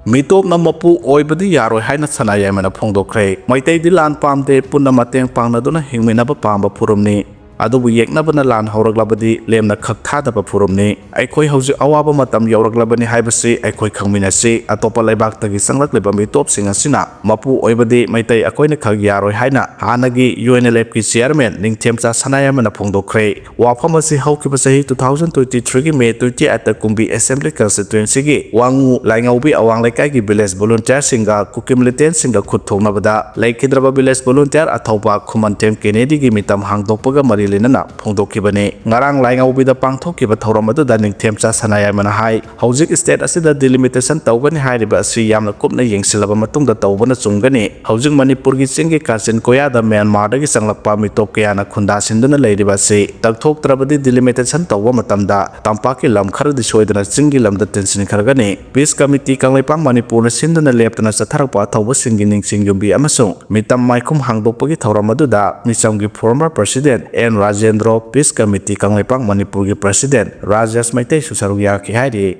ꯃꯤꯇꯣꯞꯅ ꯃꯄꯨ ꯑꯣꯏꯕꯗꯤ ꯌꯥꯔꯣꯏ ꯍꯥꯏꯅ ꯁꯅꯥ ꯌꯥꯏꯃꯅ ꯐꯣꯡꯗꯣꯛꯈ꯭ꯔꯦ꯫ ꯃꯩꯇꯩꯗꯤ ꯂꯥꯟ ꯄꯥꯝꯗꯦ, ꯄꯨꯟꯅ ꯃꯇꯦꯡ ꯄꯥꯡꯅꯗꯨꯅ ꯍꯤꯡꯃꯤꯟꯅꯕ ꯄꯥꯝꯕ ꯐꯨꯔꯨꯞꯅꯤ꯫ ꯑꯗꯨꯕꯨ ꯌꯦꯛꯅꯕꯅ ꯂꯥꯟ ꯍꯧꯔꯛꯂꯕꯗꯤ ꯂꯦꯝꯅ ꯈꯛ ꯊꯥꯗꯕ ꯐꯨꯔꯨꯞꯅꯤ꯫ ꯑꯩꯈꯣꯏ ꯍꯧꯖꯤꯛ ꯑꯋꯥꯕ ꯃꯇꯝ ꯌꯧꯔꯛꯂꯕꯅꯤ ꯍꯥꯏꯕꯁꯤ ꯑꯩꯈꯣꯏ ꯈꯪꯃꯤꯟꯅꯁꯤ꯫ ꯑꯇꯣꯞꯄ ꯂꯩꯕꯥꯛꯇꯒꯤ ꯆꯪꯂꯛꯂꯤꯕ ꯃꯤꯇꯣꯞꯁꯤꯡ ꯑꯁꯤꯅ ꯃꯄꯨ ꯑꯣꯏꯕꯗꯤ ꯃꯩꯇꯩ ꯑꯩꯈꯣꯏꯅ ꯈꯛ ꯌꯥꯔꯣꯏ ꯍꯥꯏꯅ ꯍꯥꯟꯅꯒꯤ ꯌꯨ ꯑꯦꯟ ꯑꯦꯜ ꯑꯦꯐꯀꯤ ꯆꯤꯌꯔꯃꯦꯟ ꯅꯤꯡꯊꯦꯝꯆꯥ ꯁꯅꯥꯌꯥꯏꯃꯅ ꯐꯣꯡꯗꯣꯛꯈ꯭ꯔꯦ꯫ ꯋꯥꯐꯝ ꯑꯁꯤ ꯍꯧꯈꯤꯕ ꯆꯍꯤ two thousand twenty three ꯒꯤ May twenty eight ꯀꯨꯝꯕꯤ ꯑꯦꯁꯦꯝꯕ꯭ꯂꯤ ꯀꯟꯁꯇꯤꯇ꯭ꯋꯦꯟꯁꯤꯒꯤ ꯋꯥꯉꯨ ꯂꯥꯏꯉꯧꯕꯤ ꯑꯋꯥꯡ ꯂꯩꯀꯥꯏꯒꯤ ꯚꯤꯂꯦꯖ ꯚꯣꯂꯨꯟꯇꯤꯌꯔꯁꯤꯡꯒ ꯀꯨꯀꯤ ꯃꯤꯂꯤꯇꯦꯟꯁꯤꯡꯒ ꯈꯨꯠ ꯊꯣꯛꯅꯕꯗ ꯂꯩꯈꯤꯗ꯭ꯔꯕ ꯚꯤꯂꯦꯖ ꯚꯣꯂꯨꯟꯇꯤꯌꯔ ꯑꯊꯧꯕ ꯈꯨꯃꯟꯊꯦꯝ ꯀꯦꯅꯦꯗꯤꯒꯤ ꯃꯤꯇꯝ ꯍꯥꯡꯗꯣꯛꯄꯒ ꯃꯔꯤ ꯂꯩꯅꯅ ꯐꯣꯡꯗꯣꯛꯈꯤꯕꯅꯤ꯫ ꯉꯔꯥꯡ ꯂꯥꯏꯉꯧꯕꯤꯗ ꯄꯥꯡꯊꯣꯛꯈꯤꯕ ꯊꯧꯔꯝ ꯑꯗꯨꯗ ꯅꯤꯡꯊꯦꯝꯆꯥ ꯁꯅꯥꯌꯥꯏꯃꯅ ꯍꯥꯏ, ꯍꯧꯖꯤꯛ ꯁ꯭ꯇꯦꯠ ꯑꯁꯤꯗ ꯗꯤꯂꯤꯃꯤꯇꯦꯁꯟ ꯇꯧꯒꯅꯤ ꯍꯥꯏꯔꯤꯕ ꯑꯁꯤ ꯌꯥꯝꯅ ꯀꯨꯞꯅ ꯌꯦꯡꯁꯤꯜꯂꯕ ꯃꯇꯨꯡꯗ ꯇꯧꯕꯅ ꯆꯨꯝꯒꯅꯤ꯫ ꯍꯧꯖꯤꯛ ꯃꯅꯤꯄꯨꯔꯒꯤ ꯆꯤꯡꯒꯤ ꯀꯥꯆꯤꯟ ꯀꯣꯌꯥꯗ ꯃ꯭ꯌꯥꯟꯃꯥꯔꯗꯒꯤ ꯆꯪꯂꯛꯄ ꯃꯤꯇꯣꯞ ꯀꯌꯥꯅ ꯈꯨꯟꯗꯥꯁꯤꯟꯗꯨꯅ ꯂꯩꯔꯤꯕ ꯑꯁꯤ ꯇꯛꯊꯣꯛꯇ꯭ꯔꯕꯗꯤ ꯗꯤꯂꯤꯃꯤꯇꯦꯁꯟ ꯇꯧꯕ ꯃꯇꯝꯗ ꯇꯝꯄꯥꯛꯀꯤ ꯂꯝ ꯈꯔꯗꯤ ꯁꯣꯏꯗꯅ ꯆꯤꯡꯒꯤ ꯂꯝꯗ ꯇꯤꯟꯁꯤꯟꯈ꯭ꯔꯒꯅꯤ꯫ ꯄꯤꯁ ꯀꯃꯤꯇꯤ ꯀꯪꯂꯩꯄꯥꯛ ꯃꯅꯤꯄꯨꯔꯅ ꯁꯤꯟꯗꯨꯅ ꯂꯦꯞꯇꯅ ꯆꯠꯊꯔꯛꯄ ꯑꯊꯧꯕꯁꯤꯡꯒꯤ ꯅꯤꯡꯁꯤꯡ ꯌꯨꯝꯕꯤ ꯑꯃꯁꯨꯡ ꯃꯤꯇꯝ ꯃꯥꯏꯈꯨꯝ ꯍꯥꯡꯗꯣꯛꯄꯒꯤ ꯊꯧꯔꯝ ꯑꯗꯨꯗ ꯃꯤꯆꯝꯒꯤ former president N Rajendro, peace committee Kangleipak ꯃꯅꯤꯄꯨꯔꯒꯤ president ꯔꯥꯖꯦꯁ ꯃꯩꯇꯩꯁꯨ ꯁꯔꯨꯛ ꯌꯥꯈꯤ ꯍꯥꯏꯔꯤ꯫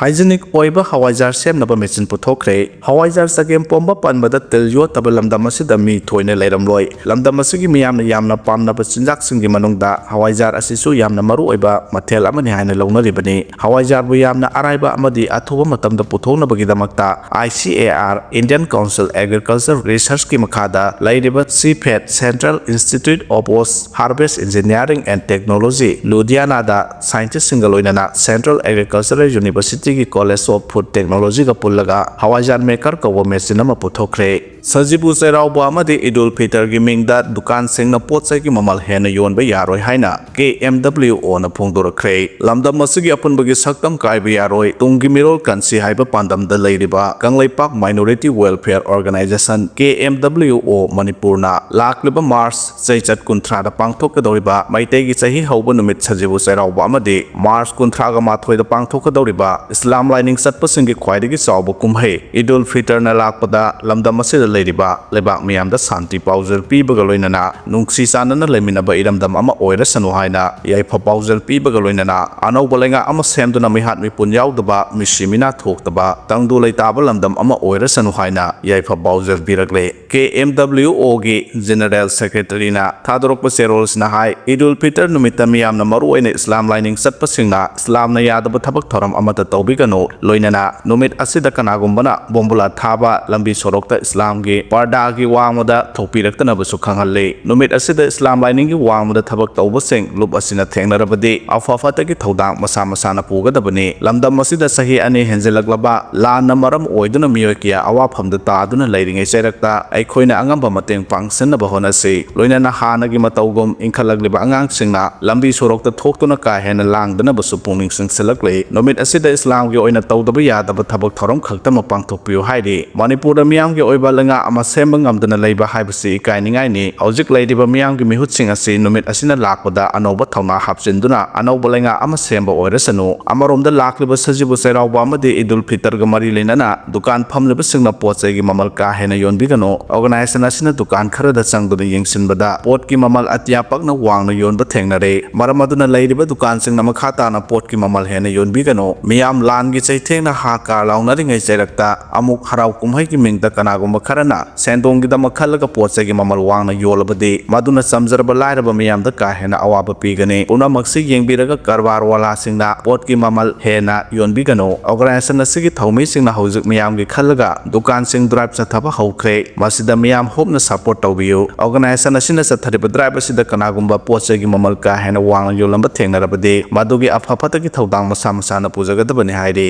ꯍꯥꯏꯖꯤꯅꯤꯛ ꯑꯣꯏꯕ ꯍꯋꯥꯏꯖꯥꯔ ꯁꯦꯝꯅꯕ ꯃꯦꯆꯤꯟ ꯄꯨꯊꯣꯛꯈ꯭ꯔꯦ꯫ ꯍꯋꯥꯏꯖꯥꯔ ꯆꯒꯦꯝ ꯄꯣꯝꯕ ꯄꯟꯕꯗ ꯇꯤꯜ ꯌꯣꯠꯇꯕ ꯂꯝꯗꯝ ꯑꯁꯤꯗ ꯃꯤ ꯊꯣꯏꯅ ꯂꯩꯔꯝꯂꯣꯏ꯫ ꯂꯝꯗꯝ ꯑꯁꯤꯒꯤ ꯃꯤꯌꯥꯝꯅ ꯌꯥꯝꯅ ꯄꯥꯝꯅꯕ ꯆꯤꯟꯖꯥꯛꯁꯤꯡꯒꯤ ꯃꯅꯨꯡꯗ ꯍꯋꯥꯏꯖꯥꯔ ꯑꯁꯤꯁꯨ ꯌꯥꯝꯅ ꯃꯔꯨꯑꯣꯏꯕ ꯃꯊꯦꯜ ꯑꯃꯅꯤ ꯍꯥꯏꯅ ꯂꯧꯅꯔꯤꯕꯅꯤ꯫ ꯍꯋꯥꯏꯖꯥꯔꯕꯨ ꯌꯥꯝꯅ ꯑꯔꯥꯏꯕ ꯑꯃꯗꯤ ꯑꯊꯨꯕ ꯃꯇꯝꯗ ꯄꯨꯊꯣꯛꯅꯕꯒꯤꯗꯃꯛꯇ I C A R, Indian Council Agriculture Researchꯀꯤ ꯃꯈꯥꯗ ꯂꯩꯔꯤꯕ CIFAD, Central Institute of Post Harvest Engineering and Technology, ꯂꯨꯙꯤꯌꯥꯅꯥꯗ scientistꯁꯤꯡꯒ ꯂꯣꯏꯅꯅ Central Agricultural Universityꯒꯤ College of Food Technologyꯒ ꯄꯨꯜꯂꯒ ꯍꯋꯥꯏꯖꯥꯔ maker ꯀꯧꯕ ꯃꯦꯆꯤꯟ ꯑꯃ ꯄꯨꯊꯣꯛꯈ꯭ꯔꯦ꯫ ꯁꯖꯤꯕꯨ ꯆꯩꯔꯥꯎꯕ ꯑꯃꯗꯤ ꯏꯗꯨꯜ ꯐꯤꯇꯔꯒꯤ ꯃꯤꯡꯗ ꯗꯨꯀꯥꯟꯁꯤꯡꯅ ꯄꯣꯠ ꯆꯩꯒꯤ ꯃꯃꯜ ꯍꯦꯟꯅ ꯌꯣꯟꯕ ꯌꯥꯔꯣꯏ ꯍꯥꯏꯅ K M W Oꯅ ꯐꯣꯡꯗꯣꯔꯛꯈ꯭ꯔꯦ꯫ ꯂꯝꯗꯝ ꯑꯁꯤꯒꯤ ꯑꯄꯨꯟꯕꯒꯤ ꯁꯛꯇꯝ ꯀꯥꯏꯕ ꯌꯥꯔꯣꯏ, ꯇꯨꯡꯒꯤ ꯃꯤꯔꯣꯜ ꯀꯟꯁꯤ ꯍꯥꯏꯕ ꯄꯥꯟꯗꯝꯗ ꯂꯩꯔꯤꯕ Kangleipak Minority Welfare Organization, K M W O, ꯃꯅꯤꯄꯨꯔꯅ ꯂꯥꯛꯂꯤꯕ ꯃꯥꯔꯆ ꯆꯩꯆꯠ ꯀꯨꯟꯊ꯭ꯔꯥꯗ ꯄꯥꯡꯊꯣꯛꯀꯗꯧꯔꯤꯕ ꯃꯩꯇꯩꯒꯤ ꯆꯍꯤ ꯍꯧꯕ ꯅꯨꯃꯤꯠ ꯁꯖꯤꯕꯨ ꯆꯩꯔꯥꯎꯕ ꯑꯃꯗꯤ ꯃꯥꯔꯆ ꯀꯨꯟꯊ꯭ꯔꯥꯒ ꯃꯥꯊꯣꯏꯗ ꯄꯥꯡꯊꯣꯛꯀꯗꯧꯔꯤꯕ ꯏꯁꯂꯥꯝ ꯂꯥꯏꯅꯤꯡ ꯆꯠꯄꯁꯤꯡꯒꯤ ꯈ꯭ꯋꯥꯏꯗꯒꯤ ꯆꯥꯎꯕ ꯀꯨꯝꯍꯩ ꯏꯗꯨꯜ ꯐꯤꯇꯔꯅ ꯂꯥꯛꯄꯗ ꯂꯝꯗꯝ ꯑꯁꯤꯗ ꯂꯩꯔꯤꯕ ꯂꯩꯕꯥꯛ ꯃꯤꯌꯥꯝꯗ ꯁꯥꯟꯇꯤ ꯄꯥꯎꯖꯦꯜ ꯄꯤꯕꯒ ꯂꯣꯏꯅꯅ ꯅꯨꯡꯁꯤ ꯆꯥꯟꯅꯅ ꯂꯩꯃꯤꯟꯅꯕ ꯏꯔꯝꯗꯝ ꯑꯃ ꯑꯣꯏꯔꯁꯅꯨ ꯍꯥꯏꯅ ꯌꯥꯏꯐ ꯄꯥꯎꯖꯦꯜ ꯄꯤꯕꯒ ꯂꯣꯏꯅꯅ ꯑꯅꯧꯕ ꯂꯩꯉꯥꯛ ꯑꯃ ꯁꯦꯝꯗꯨꯅ ꯃꯤꯍꯥꯠ ꯃꯤꯄꯨꯟ ꯌꯥꯎꯗꯕ, ꯃꯤꯁꯤ ꯃꯤꯅꯥ ꯊꯣꯛꯇꯕ, ꯇꯪꯗꯨ ꯂꯩꯇꯥꯕ ꯂꯝꯗꯝ ꯑꯃ ꯑꯣꯏꯔꯁꯅꯨ ꯍꯥꯏꯅ ꯌꯥꯏꯐ ꯄꯥꯎꯖꯦꯜ ꯄꯤꯔꯛꯂꯦ꯫ K M W Oꯒꯤ General Secretaryꯅ ꯊꯥꯗꯣꯔꯛꯄ ꯆꯦꯔꯣꯜꯁꯤꯅ ꯍꯥꯏ, ꯏꯗꯨꯜ ꯐꯤꯇꯔ ꯅꯨꯃꯤꯠꯇ ꯃꯤꯌꯥꯝꯅ ꯃꯔꯨꯑꯣꯏꯅ ꯏꯁꯂꯥꯝ ꯂꯥꯏꯅꯤꯡ ꯆꯠꯄꯁꯤꯡꯅ ꯏꯁꯂꯥꯝꯅ ꯌꯥꯗꯕ ꯊꯕꯛ ꯊꯧꯔꯝ ꯑꯃꯠꯇ ꯇꯧꯕꯤꯒꯅꯨ, ꯂꯣꯏꯅꯅ ꯅꯨꯃꯤꯠ ꯑꯁꯤꯗ ꯀꯅꯥꯒꯨꯝꯕꯅ ꯕꯣꯝꯕꯨꯂꯥ ꯊꯥꯕ, ꯂꯝꯕꯤ ꯁꯣꯔꯣꯛꯇ ꯏꯁꯂꯥꯝꯒꯤ ꯄꯔꯗꯥꯒꯤ ꯋꯥꯡꯃꯗ ꯊꯣꯛꯄꯤꯔꯛꯇꯅꯕꯁꯨ ꯈꯪꯍꯜꯂꯤ꯫ ꯅꯨꯃꯤꯠ ꯑꯁꯤꯗ ꯏꯁꯂꯥꯝ ꯂꯥꯏꯅꯤꯡꯒꯤ ꯋꯥꯡꯃꯗ ꯊꯕꯛ ꯇꯧꯕꯁꯤꯡ ꯂꯨꯞ ꯑꯁꯤꯅ ꯊꯦꯡꯅꯔꯕꯗꯤ ꯑꯐ ꯐꯠꯇꯒꯤ ꯊꯧꯗꯥꯡ ꯃꯁꯥ ꯃꯁꯥꯅ ꯄꯨꯒꯗꯕꯅꯤ꯫ ꯂꯝꯗꯝ ꯑꯁꯤꯗ ꯆꯍꯤ ꯑꯅꯤ ꯍꯦꯟꯖꯤꯜꯂꯛꯂꯕ ꯂꯥꯟꯅ ꯃꯔꯝ ꯑꯣꯏꯗꯨꯅ ꯃꯤꯑꯣꯏ ꯀꯌꯥ ꯑꯋꯥꯐꯝꯗ ꯇꯥꯗꯨꯅ ꯂꯩꯔꯤꯉꯩ ꯆꯩꯔꯛꯇ ꯑꯩꯈꯣꯏꯅ ꯑꯉꯝꯕ ꯃꯇꯦꯡ ꯄꯥꯡꯁꯤꯟꯅꯕ ꯍꯣꯠꯅꯁꯤ꯫ ꯂꯣꯏꯅꯅ ꯍꯥꯟꯅꯒꯤ ꯃꯇꯧꯒꯨꯝ ꯏꯟꯈꯠꯂꯛꯂꯤꯕ ꯑꯉꯥꯡꯁꯤꯡꯅ ꯂꯝꯕꯤ ꯁꯣꯔꯣꯛꯇ ꯊꯣꯛꯇꯨꯅ ꯀꯥ ꯍꯦꯟꯅ ꯂꯥꯡꯗꯅꯕꯁꯨ ꯄꯨꯛꯅꯤꯡ ꯆꯤꯡꯁꯤꯜꯂꯛꯂꯤ꯫ ꯅꯨꯃꯤꯠ ꯑꯁꯤꯗ ꯏꯁꯂꯥꯝꯒꯤ ꯑꯣꯏꯅ ꯇꯧꯗꯕ ꯌꯥꯗꯕ ꯊꯕꯛ ꯊꯧꯔꯝ ꯈꯛꯇꯃꯛ ꯄꯥꯡꯊꯣꯛꯄꯤꯌꯨ ꯍꯥꯏꯔꯤ꯫ ꯃꯅꯤꯄꯨꯔꯗ ꯃꯤꯌꯥꯝꯒꯤ ꯑꯣꯏꯕ ꯂꯩꯉꯥꯛ ꯑꯃ ꯁꯦꯝꯕ ꯉꯝꯗꯅ ꯂꯩꯕ ꯍꯥꯏꯕꯁꯤ ꯏꯀꯥꯏꯅꯤꯡꯉꯥꯏꯅꯤ꯫ ꯍꯧꯖꯤꯛ ꯂꯩꯔꯤꯕ ꯃꯤꯌꯥꯝꯒꯤ ꯃꯤꯍꯨꯠꯁꯤꯡ ꯑꯁꯤ ꯅꯨꯃꯤꯠ ꯑꯁꯤꯅ ꯂꯥꯛꯄꯗ ꯑꯅꯧꯕ ꯊꯧꯅꯥ ꯍꯥꯞꯆꯤꯟꯗꯨꯅ ꯑꯅꯧꯕ ꯂꯩꯉꯥꯛ ꯑꯃ ꯁꯦꯝꯕ ꯑꯣꯏꯔꯁꯅꯨ꯫ ꯑꯃꯔꯣꯝꯗ ꯂꯥꯛꯂꯤꯕ ꯁꯖꯤꯕꯨ ꯆꯩꯔꯥꯎꯕ ꯑꯃꯗꯤ ꯏꯗꯨꯜ ꯐꯤꯇꯔꯒ ꯃꯔꯤ ꯂꯩꯅꯅ ꯗꯨꯀꯥꯟ ꯐꯝꯂꯤꯕꯁꯤꯡꯅ ꯄꯣꯠ ꯆꯩꯒꯤ ꯃꯃꯜ ꯀꯥ ꯍꯦꯟꯅ ꯌꯣꯟꯕꯤꯒꯅꯨ꯫ ꯑꯣꯔꯒꯅꯥꯏꯖꯦꯁꯟ ꯑꯁꯤꯅ ꯗꯨꯀꯥꯟ ꯈꯔꯗ ꯆꯪꯗꯨꯅ ꯌꯦꯡꯁꯤꯟꯕꯗ ꯄꯣꯠꯀꯤ ꯃꯃꯜ ꯑꯇꯤꯌꯥ ꯄꯛꯅ ꯋꯥꯡꯅ ꯌꯣꯟꯕ ꯊꯦꯡꯅꯔꯦ꯫ ꯃꯔꯝ ꯑꯗꯨꯅ ꯂꯩꯔꯤꯕ ꯗꯨꯀꯥꯟꯁꯤꯡꯅ ꯃꯈꯥ ꯇꯥꯅ ꯄꯣꯠꯀꯤ ꯃꯃꯜ ꯍꯦꯟꯅ ꯌꯣꯟꯕꯤꯒꯅꯨ꯫ ꯃꯤꯌꯥꯝ ꯂꯥꯟꯒꯤ ꯆꯩꯊꯦꯡꯅ ꯍꯥ ꯀꯥ ꯂꯥꯎꯅꯔꯤꯉꯩ ꯆꯩꯔꯛꯇ ꯑꯃꯨꯛ ꯍꯔꯥꯎ ꯀꯨꯝꯍꯩꯒꯤ ꯃꯤꯡꯗ ꯀꯅꯥꯒꯨꯝꯕ ꯈꯔꯅ ꯁꯦꯟꯗꯣꯡꯒꯤꯗꯃꯛ ꯈꯜꯂꯒ ꯄꯣꯠ ꯆꯩꯒꯤ ꯃꯃꯜ ꯋꯥꯡꯅ ꯌꯣꯜꯂꯕꯗꯤ ꯃꯗꯨꯅ ꯆꯝꯖꯔꯕ ꯂꯥꯏꯔꯕ ꯃꯤꯌꯥꯝꯗ ꯀꯥ ꯍꯦꯟꯅ ꯑꯋꯥꯕ ꯄꯤꯒꯅꯤ꯫ ꯄꯨꯝꯅꯃꯛꯁꯤ ꯌꯦꯡꯕꯤꯔꯒ ꯀꯔꯕꯥꯔ ꯋꯥꯂꯥꯁꯤꯡꯅ ꯄꯣꯠꯀꯤ ꯃꯃꯜ ꯍꯦꯟꯅ ꯌꯣꯟꯕꯤꯒꯅꯨ꯫ ꯑꯣꯔꯒꯅꯥꯏꯖꯦꯁꯟ ꯑꯁꯤꯒꯤ ꯊꯧꯃꯤꯁꯤꯡꯅ ꯍꯧꯖꯤꯛ ꯃꯤꯌꯥꯝꯒꯤ ꯈꯜꯂꯒ ꯗꯨꯀꯥꯟꯁꯤꯡ ꯗ꯭ꯔꯥꯏꯚ ꯆꯠꯊꯕ ꯍꯧꯈ꯭ꯔꯦ꯫ ꯃꯁꯤꯗ ꯃꯤꯌꯥꯝ ꯍꯨꯞꯅ ꯁꯄꯣꯔꯠ ꯇꯧꯕꯤꯌꯨ꯫ ꯑꯣꯔꯒꯅꯥꯏꯖꯦꯁꯟ ꯑꯁꯤꯅ ꯆꯠꯊꯔꯤꯕ ꯗ꯭ꯔꯥꯏꯚ ꯑꯁꯤꯗ ꯀꯅꯥꯒꯨꯝꯕ ꯄꯣꯠ ꯆꯩꯒꯤ ꯃꯃꯜ ꯀꯥ ꯍꯦꯟꯅ ꯋꯥꯡꯅ ꯌꯣꯜꯂꯝꯕ ꯊꯦꯡꯅꯔꯕꯗꯤ ꯃꯗꯨꯒꯤ ꯑꯐ ꯐꯠꯇꯒꯤ ꯊꯧꯗꯥꯡ ꯃꯁꯥ ꯃꯁꯥꯅ ꯄꯨꯖꯒꯗꯕꯅꯤ ꯍꯥꯏꯔꯤ꯫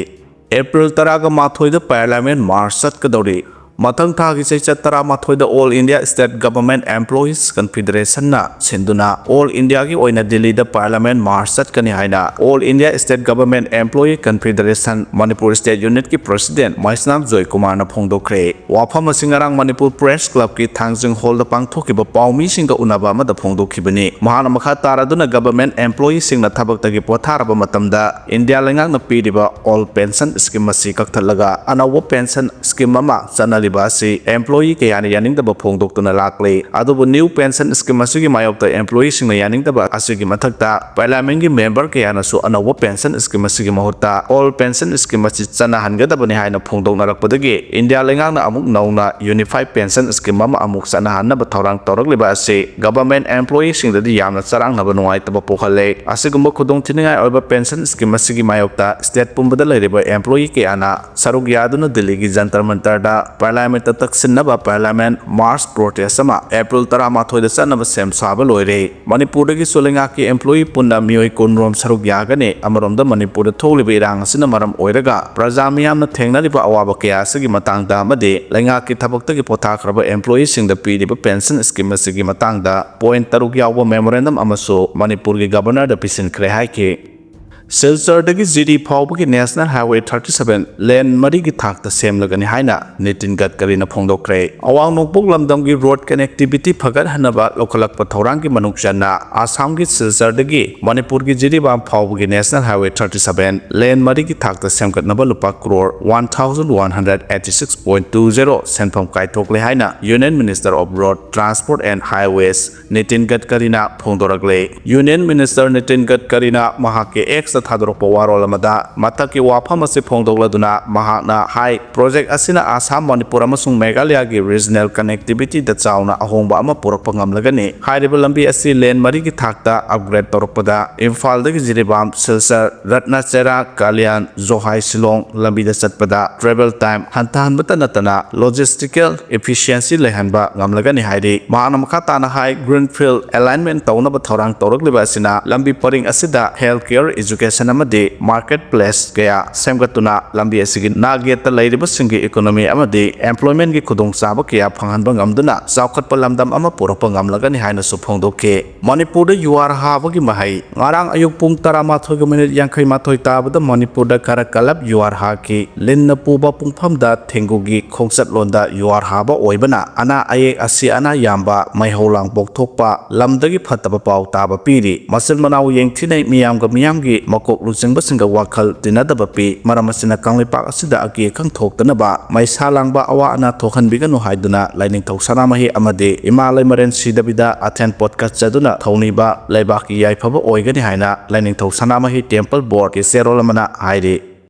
ꯑꯦꯄ꯭ꯔꯤꯜ ꯇꯔꯥꯒ ꯃꯥꯊꯣꯏꯗ ꯄꯥꯔꯂꯤꯌꯥꯃꯦꯟ ꯃꯥꯔꯆ ꯆꯠꯀꯗꯧꯔꯤ꯫ ꯃꯊꯪ ꯊꯥꯒꯤ ꯆꯩꯆꯠ ꯇꯔꯥꯃꯥꯊꯣꯏꯗ All India State Government Employees Confederationꯅ ꯁꯤꯟꯗꯨꯅ All Indiaꯒꯤ ꯑꯣꯏꯅ ꯗꯤꯜꯂꯤꯗ ꯄꯥꯔꯂꯤꯌꯥꯃꯦꯟ ꯃꯥꯔꯆ ꯆꯠꯀꯅꯤ ꯍꯥꯏꯅ All India State Government Employee Confederation Manipur State Unitꯀꯤ President ꯃꯩꯁꯅꯥꯝ ꯖꯣꯏꯀꯨꯃꯥꯔꯅ ꯐꯣꯡꯗꯣꯛꯈ꯭ꯔꯦ꯫ ꯋꯥꯐꯝ ꯑꯁꯤ ꯉꯔꯥꯡ ꯃꯅꯤꯄꯨꯔ ꯄ꯭ꯔꯦꯁ ꯀ꯭ꯂꯕꯀꯤ ꯊꯥꯡꯖꯤꯡ ꯍꯣꯜꯗ ꯄꯥꯡꯊꯣꯛꯈꯤꯕ ꯄꯥꯎꯃꯤꯁꯤꯡꯒ ꯎꯅꯕ ꯑꯃꯗ ꯐꯣꯡꯗꯣꯛꯈꯤꯕꯅꯤ꯫ ꯃꯍꯥꯛꯅ ꯃꯈꯥ ꯇꯥꯔꯗꯨꯅ ꯒꯚꯔꯟꯃꯦꯟꯠ ꯑꯦꯝꯄ꯭ꯂꯣꯌꯤꯁꯤꯡꯅ ꯊꯕꯛꯇꯒꯤ ꯄꯣꯊꯥꯔꯕ ꯃꯇꯝꯗ ꯏꯟꯗꯤꯌꯥ ꯂꯩꯉꯥꯛꯅ ꯄꯤꯔꯤꯕ ꯑꯣꯜ ꯄꯦꯟꯁꯟ ꯁ꯭ꯀꯤꯝ ꯑꯁꯤ ꯀꯛꯊꯠꯂꯒ ꯑꯅꯧꯕ ꯄꯦꯟꯁꯟ ꯁ꯭ꯀꯤꯝ ꯑꯃ ꯆꯠꯅꯔꯤꯕ ꯑꯁꯤ ꯑꯦꯝꯄ꯭ꯂꯣꯌꯤ ꯀꯌꯥꯅ ꯌꯥꯅꯤꯡꯗꯕ ꯐꯣꯡꯗꯣꯛꯇꯨꯅ ꯂꯥꯛꯂꯤ꯫ ꯑꯗꯨꯕꯨ ꯅ꯭ꯌꯨ ꯄꯦꯟꯁꯟ ꯁ꯭ꯀꯤꯝ ꯑꯁꯤꯒꯤ ꯃꯥꯌꯣꯛꯇ ꯑꯦꯝꯄ꯭ꯂꯣꯌꯤꯁꯤꯡꯅ ꯌꯥꯅꯤꯡꯗꯕ ꯑꯁꯤꯒꯤ ꯃꯊꯛꯇ ꯄꯥꯔꯂꯤꯌꯥꯃꯦꯟꯠꯀꯤ ꯃꯦꯝꯕꯔ ꯀꯌꯥꯅꯁꯨ ꯑꯅꯧꯕ ꯄꯦꯟꯁꯟ ꯁ꯭ꯀꯤꯝ ꯑꯁꯤꯒꯤ ꯃꯍꯨꯠꯇ ꯑꯣꯜ ꯄꯦꯟꯁꯟ ꯁ꯭ꯀꯤꯝ ꯑꯁꯤ ꯆꯠꯅꯍꯟꯒꯗꯕꯅꯤ ꯍꯥꯏꯅ ꯐꯣꯡꯗꯣꯛꯅꯔꯛꯄꯗꯒꯤ ꯏꯟꯗꯤꯌꯥ ꯂꯩꯉꯥꯛꯅ ꯑꯃꯨꯛ ꯅꯧꯅ ꯌꯨꯅꯤꯐꯥꯏꯗ ꯄꯦꯟꯁꯟ ꯁ꯭ꯀꯤꯝ ꯑꯃ ꯑꯃꯨꯛ ꯆꯠꯅꯍꯟꯅꯕ ꯊꯧꯔꯥꯡ ꯇꯧꯔꯛꯂꯤꯕ ꯑꯁꯤ ꯒꯚꯔꯟꯃꯦꯟꯠ ꯑꯦꯝꯄ꯭ꯂꯣꯌꯤꯁꯤꯡꯗꯗꯤ ꯌꯥꯝꯅ ꯆꯔꯥꯡꯅꯕ ꯅꯨꯡꯉꯥꯏꯇꯕ ꯄꯣꯛꯍꯜꯂꯦ꯫ ꯑꯁꯤꯒꯨꯝꯕ ꯈꯨꯗꯣꯡꯊꯤꯅꯤꯡꯉꯥꯏ ꯑꯣꯏꯕ ꯄꯦꯟꯁꯟ ꯁ꯭ꯀꯤꯝ ꯑꯁꯤꯒꯤ ꯃꯥꯌꯣꯛꯇ ꯁ꯭ꯇꯦꯠ ꯄꯨꯝꯕꯗ ꯂꯩꯔꯤꯕ ꯑꯦꯝꯄ꯭ꯂꯣꯌꯤ ꯀꯌꯥꯅ ꯁꯔꯨꯛ ꯌꯥꯗꯨꯅ ꯗꯤꯜꯂꯤꯒꯤ ꯖꯟꯇꯔ ꯃꯟꯇꯔꯗ ꯄꯥꯔꯂꯤꯌꯥꯃꯦꯟꯠꯇ ꯇꯛꯁꯤꯟꯅꯕ ꯄꯥꯔꯂꯤꯌꯥꯃꯦꯟꯠ ꯃꯥꯔꯆ ꯄ꯭ꯔꯣꯇꯦꯁ ꯑꯃ ꯑꯦꯄ꯭ꯔꯤꯜ ꯇꯔꯥꯃꯥꯊꯣꯏꯗ ꯆꯠꯅꯕ ꯁꯦꯝ ꯁꯥꯕ ꯂꯣꯏꯔꯦ꯫ ꯃꯅꯤꯄꯨꯔꯗꯒꯤꯁꯨ ꯂꯩꯉꯥꯛꯀꯤ ꯑꯦꯝꯄ꯭ꯂꯣꯌꯤ ꯄꯨꯟꯅ ꯃꯤꯑꯣꯏ ꯀꯨꯟꯔꯣꯝ ꯁꯔꯨꯛ ꯌꯥꯒꯅꯤ꯫ ꯑꯃꯔꯣꯝꯗ ꯃꯅꯤꯄꯨꯔꯗ ꯊꯣꯛꯂꯤꯕ ꯏꯔꯥꯡ ꯑꯁꯤꯅ ꯃꯔꯝ ꯑꯣꯏꯔꯒ ꯄ꯭ꯔꯖꯥ ꯃꯤꯌꯥꯝꯅ ꯊꯦꯡꯅꯔꯤꯕ ꯑꯋꯥꯕ ꯀꯌꯥ ꯑꯁꯤꯒꯤ ꯃꯇꯥꯡꯗ ꯑꯃꯗꯤ ꯂꯩꯉꯥꯛꯀꯤ ꯊꯕꯛꯇꯒꯤ ꯄꯣꯊꯥꯈ꯭ꯔꯕ ꯑꯦꯝꯄ꯭ꯂꯣꯌꯤꯁꯤꯡꯗ ꯄꯤꯔꯤꯕ ꯄꯦꯟꯁꯟ ꯁ꯭ꯀꯤꯝ ꯑꯁꯤꯒꯤ ꯃꯇꯥꯡꯗ ꯄꯣꯏꯟꯠ ꯇꯔꯨꯛ ꯌꯥꯎꯕ ꯃꯦꯃꯣꯔꯦꯟꯗꯝ ꯑꯃꯁꯨ ꯃꯅꯤꯄꯨꯔꯒꯤ ꯒꯚꯔꯅꯔꯗ ꯄꯤꯁꯤꯟꯈ꯭ꯔꯦ ꯍꯥꯏꯈꯤ꯫ ꯁꯤꯜꯆꯔꯗꯒꯤ ꯖꯤꯔꯤ ꯐꯥꯎꯕꯒꯤ National Highway thirty seven lane ꯃꯔꯤꯒꯤ ꯊꯥꯛꯇ ꯁꯦꯝꯂꯒꯅꯤ ꯍꯥꯏꯅ ꯅꯤꯇꯤꯟ ꯒꯗꯀꯔꯤꯅ ꯐꯣꯡꯗꯣꯛꯈ꯭ꯔꯦ꯫ ꯑꯋꯥꯡ ꯅꯣꯡꯄꯣꯛ ꯂꯝꯗꯝꯒꯤ road connectivity ꯐꯒꯠꯍꯟꯅꯕ ꯂꯧꯈꯠꯂꯛꯄ ꯊꯧꯔꯥꯡꯒꯤ ꯃꯅꯨꯡ ꯆꯟꯅ ꯑꯁꯥꯝꯒꯤ ꯁꯤꯜꯆꯔꯗꯒꯤ ꯃꯅꯤꯄꯨꯔꯒꯤ ꯖꯤꯔꯤꯕꯥꯝ ꯐꯥꯎꯕꯒꯤ National Highway thirty seven lane ꯃꯔꯤꯒꯤ ꯊꯥꯛꯇ ꯁꯦꯝꯒꯠꯅꯕ ꯂꯨꯄꯥ crore one thousand one hundred eighty six point two zero ꯁꯦꯟꯐꯝ ꯀꯥꯏꯊꯣꯛꯂꯦ ꯍꯥꯏꯅ Union Minister of Road Transport and Highways Nitin ꯒꯗꯀꯔꯤꯅ ꯐꯣꯡꯗꯣꯔꯛꯂꯦ꯫ Union Minister Nitin ꯒꯗꯀꯔꯤꯅ ꯃꯍꯥꯛꯀꯤ X ꯇ ꯊꯥꯗꯣꯔꯛꯄ ꯋꯥꯔꯣꯜ ꯑꯃꯗ ꯃꯊꯛꯀꯤ ꯋꯥꯐꯝ ꯑꯁꯤ ꯐꯣꯡꯗꯣꯛꯂꯗꯨꯅ ꯃꯍꯥꯛꯅ ꯍꯥꯏ, project ꯑꯁꯤꯅ ꯑꯁꯥꯝ, ꯃꯅꯤꯄꯨꯔ ꯑꯃꯁꯨꯡ ꯃꯦꯘꯥꯂꯌꯥꯒꯤ regional connectivity ꯗ ꯆꯥꯎꯅ ꯑꯍꯣꯡꯕ ꯑꯃ ꯄꯨꯔꯛꯄ ꯉꯝꯂꯒꯅꯤ꯫ ꯍꯥꯏꯔꯤꯕ ꯂꯝꯕꯤ ꯑꯁꯤ lane ꯃꯔꯤꯒꯤ ꯊꯥꯛꯇ upgrade ꯇꯧꯔꯛꯄꯗ ꯏꯝꯐꯥꯜꯗꯒꯤ ꯖꯤꯔꯤꯕꯥꯝ, ꯁꯤꯜꯆꯔ, ꯔꯠꯅꯆꯦꯔꯥ, ꯀꯂꯤꯌꯥꯟ, ꯖꯣꯍꯥꯏ, ꯁꯤꯂꯣꯡ ꯂꯝꯕꯤꯗ ꯆꯠꯄꯗ travel time ꯍꯟꯊꯍꯟꯕꯇ ꯅꯠꯇꯅ logistical efficiency ꯂꯩꯍꯟꯕ ꯉꯝꯂꯒꯅꯤ ꯍꯥꯏꯔꯤ꯫ ꯃꯍꯥꯛꯅ ꯃꯈꯥ ꯇꯥꯅ ꯍꯥꯏ, Greenfield alignment ꯇꯧꯅꯕ ꯊꯧꯔꯥꯡ ꯇꯧꯔꯛꯂꯤꯕ ꯑꯁꯤꯅ ꯂꯝꯕꯤ ꯄꯔꯤꯡ ꯑꯁꯤꯗ health care, education ꯑꯃꯗꯤ market place ꯀꯌꯥ ꯁꯦꯝꯒꯠꯇꯨꯅ ꯂꯝꯕꯤ ꯑꯁꯤꯒꯤ ꯅꯥꯛ ꯌꯦꯠꯇ ꯂꯩꯔꯤꯕꯁꯤꯡꯒꯤ economy ꯑꯃꯗꯤ employment ꯀꯤ ꯈꯨꯗꯣꯡꯆꯥꯕ ꯀꯌꯥ ꯐꯪꯍꯟꯕ ꯉꯝꯗꯨꯅ ꯆꯥꯎꯈꯠꯄ ꯂꯝꯗꯝ ꯑꯃ ꯄꯨꯔꯛꯄ ꯉꯝꯂꯒꯅꯤ ꯍꯥꯏꯅꯁꯨ ꯐꯣꯡꯗꯣꯛꯈꯤ꯫ ꯃꯅꯤꯄꯨꯔꯗ ꯌꯨꯍꯥꯔ ꯍꯥꯕꯒꯤ ꯃꯍꯩ꯫ ꯉꯔꯥꯡ ꯑꯌꯨꯛ ꯄꯨꯡ ꯇꯔꯥꯃꯥꯊꯣꯏꯒ minute ꯌꯥꯡꯈꯩ ꯃꯥꯊꯣꯏ ꯇꯥꯕꯗ ꯃꯅꯤꯄꯨꯔꯗ ꯈꯔ ꯀꯂꯞ ꯌꯨꯍꯥꯔ ꯍꯥꯈꯤ꯫ ꯂꯤꯟꯅ ꯄꯨꯕ ꯄꯨꯡꯐꯝꯗ ꯊꯦꯡꯒꯨꯒꯤ ꯈꯣꯡꯆꯠꯂꯣꯟꯗ ꯌꯨꯍꯥꯔ ꯍꯥꯕ ꯑꯣꯏꯕꯅ ꯑꯅꯥ ꯑꯌꯦꯛ ꯑꯁꯤ ꯑꯅꯥ ꯌꯥꯝꯕ, ꯃꯩꯍꯧ ꯂꯥꯡꯄꯣꯛ ꯊꯣꯛꯄ, ꯂꯝꯗꯒꯤ ꯐꯠꯇꯕ ꯄꯥꯎ ꯇꯥꯕ ꯄꯤꯔꯤ꯫ ꯃꯆꯤꯟ ꯃꯅꯥꯎ ꯌꯦꯡꯊꯤꯅꯩ, ꯃꯤꯌꯥꯝꯒ ꯃꯤꯌꯥꯝꯒꯤ ꯃꯀꯣꯛ ꯂꯨꯆꯤꯡꯕꯁꯤꯡꯒ ꯋꯥꯈꯜ ꯇꯤꯟꯅꯗꯕ ꯄꯤ꯫ ꯃꯔꯝ ꯑꯁꯤꯅ ꯀꯪꯂꯩꯄꯥꯛ ꯑꯁꯤꯗ ꯑꯀꯤ ꯑꯈꯪ ꯊꯣꯛꯇꯅꯕ, ꯃꯩꯁꯥ ꯂꯥꯡꯕ, ꯑꯋꯥ ꯑꯅꯥ ꯊꯣꯛꯍꯟꯕꯤꯒꯅꯨ ꯍꯥꯏꯗꯨꯅ ꯂꯥꯏꯅꯤꯡꯊꯧ ꯁꯅꯥꯃꯍꯤ ꯑꯃꯗꯤ ꯏꯃꯥ ꯂꯩꯃꯔꯦꯟ ꯁꯤꯗꯕꯤꯗ ꯑꯊꯦꯟ ꯄꯣꯠ ꯀꯠꯆꯗꯨꯅ ꯊꯧꯅꯤꯕ ꯂꯩꯕꯥꯛꯀꯤ ꯌꯥꯏꯐꯕ ꯑꯣꯏꯒꯅꯤ ꯍꯥꯏꯅ ꯂꯥꯏꯅꯤꯡꯊꯧ ꯁꯅꯥꯃꯍꯤ temple board ꯀꯤ ꯆꯦꯔꯣꯜ ꯑꯃꯅ ꯍꯥꯏꯔꯤ꯫